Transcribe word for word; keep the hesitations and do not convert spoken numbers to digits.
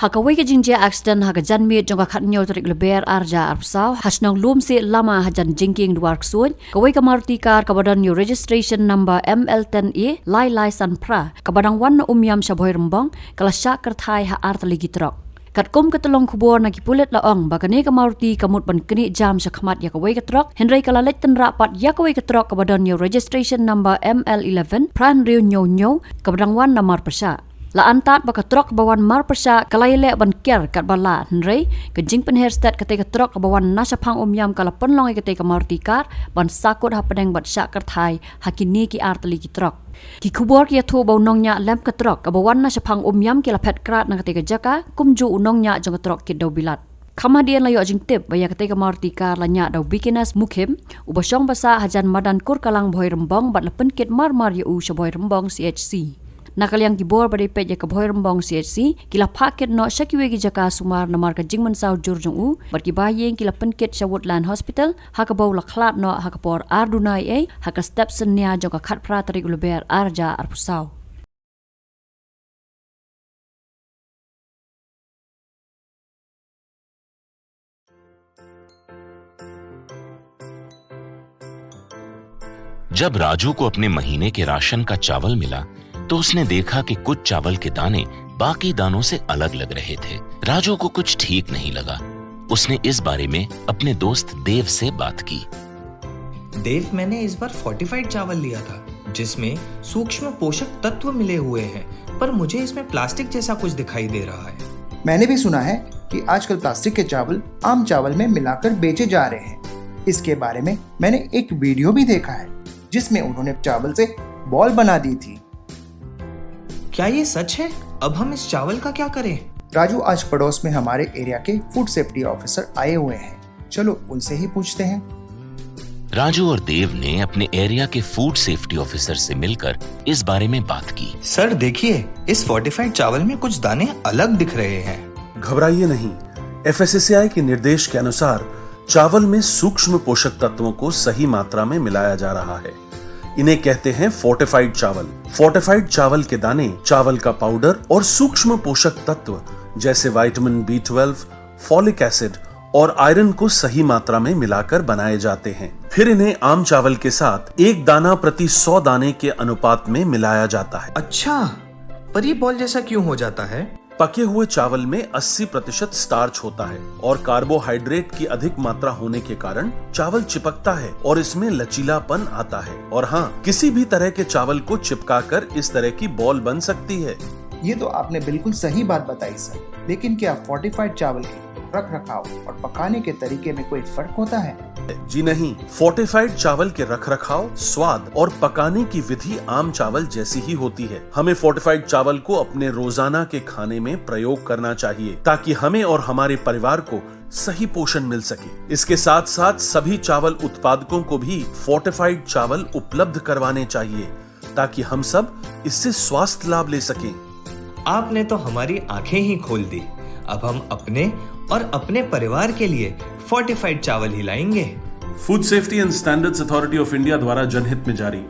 Ha kawei ka jingjia accident ha ka janmiet jong ka khathynñiew tarik Lber arhajar arphew saw, ha shnong Lumsieh Lama hajan Jingkieng Dwarksuid, kawei ka Maruti car kaba don ïa u registration number M L ten A lai lai san phra, kaba dang wan na Umiam sha Bhoirymbong, ka la shah kyrthai ha artylli ki trok. Katkum ka tyllong khubor na ki pulit la ong ba kane ka Maruti ka mut ban knieh jam sha khmat ïa kawei ka trok, hynrei ka la leit tynrah pat ïa kawei ka trok kaba don ïa u registration number M L eleven phra hynriew hynñiew hynñiew, kaba dang wan na Marpyrshah. La antad ba ka trok ba wan Marpyrshah ka la ïaleh ban ker katba lah, hynrei ka jingpynher stet katei ka trok kaba wan na shaphang Umiam ka la pynlong ïa katei ka Maruti car ban sahkut hapdeng bad shah kyrthai ha kine ki artylli ki trok. Ki khubor ki ïathuh ba u nongñiah lem ka trok kaba wan na shaphang Umiam ki la phet krad na katei ka jaka, kumjuh u nongñiah jong ka trok kit da u bilat. Kham hadien la ïoh jingtip ba ïa katei ka Maruti car la ñiah da u Bikinas Mukhim, uba shong ba sah hajan madan Kurkalang Bhoirymbong bad la pynkit mar mar ïa u sha Bhoirymbong C H C. Na ka liang ki bor ba dei peit ïa ka Bhoirymbong C H C, ki la phah kit noh sha kiwei ki jaka sumar namar ka jingmynsaw jur jong u, bad ki bahaïing ki la pynkit sha Woodland Hospital, ha kaba u la khlad noh ha ka por ar duna eiei, ha ka step synñia jong ka khatphra tarik Lber arhajar arphew saw. जब राजू को अपने महीने के राशन का चावल मिला, तो उसने देखा कि कुछ चावल के दाने बाकी दानों से अलग लग रहे थे। राजू को कुछ ठीक नहीं लगा। उसने इस बारे में अपने दोस्त देव से बात की। देव, मैंने इस बार फोर्टिफाइड चावल लिया था, जिसमें सूक्ष्म पोषक तत्व मिले हुए हैं, पर मुझे इसमें प्लास्टिक जैसा कुछ दिखाई दे रहा है। मैंने भी सुना है कि आजकल प्लास्टिक के चावल आम चावल में मिलाकर बेचे जा रहे हैं। इसके बारे में मैंने एक वीडियो भी देखा है, जिसमें उन्होंने चावल से बॉल बना दी थी। क्या ये सच है? अब हम इस चावल का क्या करें? राजू, आज पड़ोस में हमारे एरिया के फूड सेफ्टी ऑफिसर आए हुए हैं, चलो उनसे ही पूछते हैं। राजू और देव ने अपने एरिया के फूड सेफ्टी ऑफिसर से मिलकर इस बारे में बात की। सर, देखिए, इस फोर्टिफाइड चावल में कुछ दाने अलग दिख रहे हैं। घबराइए नहीं, एफएसएसएआई के निर्देश के अनुसार चावल में सूक्ष्म पोषक तत्वों को सही मात्रा में मिलाया जा रहा है। इन्हें कहते हैं फोर्टिफाइड चावल। फोर्टिफाइड चावल के दाने, चावल का पाउडर और सूक्ष्म पोषक तत्व जैसे vitamin B twelve, folic acid और आयरन को सही मात्रा में मिलाकर बनाए जाते हैं। फिर इन्हें आम चावल के साथ एक दाना प्रति सौ दाने के अनुपात में मिलाया जाता है। अच्छा, पर ये बॉल जैसा क्यों हो जाता है? पके हुए चावल में अस्सी प्रतिशत स्टार्च होता है और कार्बोहाइड्रेट की अधिक मात्रा होने के कारण चावल चिपकता है और इसमें लचीलापन आता है। और हाँ, किसी भी तरह के चावल को चिपकाकर इस तरह की बॉल बन सकती है। ये तो आपने बिल्कुल सही बात बताई सर, लेकिन क्या फोर्टिफाइड चावल के रख रखाव और पकाने के तरीके में कोई फर्क होता है? जी नहीं, फोर्टिफाइड चावल के रखरखाव, स्वाद और पकाने की विधि आम चावल जैसी ही होती है। हमें फोर्टिफाइड चावल को अपने रोजाना के खाने में प्रयोग करना चाहिए, ताकि हमें और हमारे परिवार को सही पोषण मिल सके। इसके साथ साथ सभी चावल उत्पादकों को भी फोर्टिफाइड चावल उपलब्ध करवाने चाहिए, ताकि हम सब इससे स्वास्थ्य लाभ ले सकें। आपने तो हमारी आंखें ही खोल दी। अब हम अपने और अपने परिवार के लिए फोर्टिफाइड चावल ही लाएंगे। Food safety and standards authority of India द्वारा जनहित में जारी।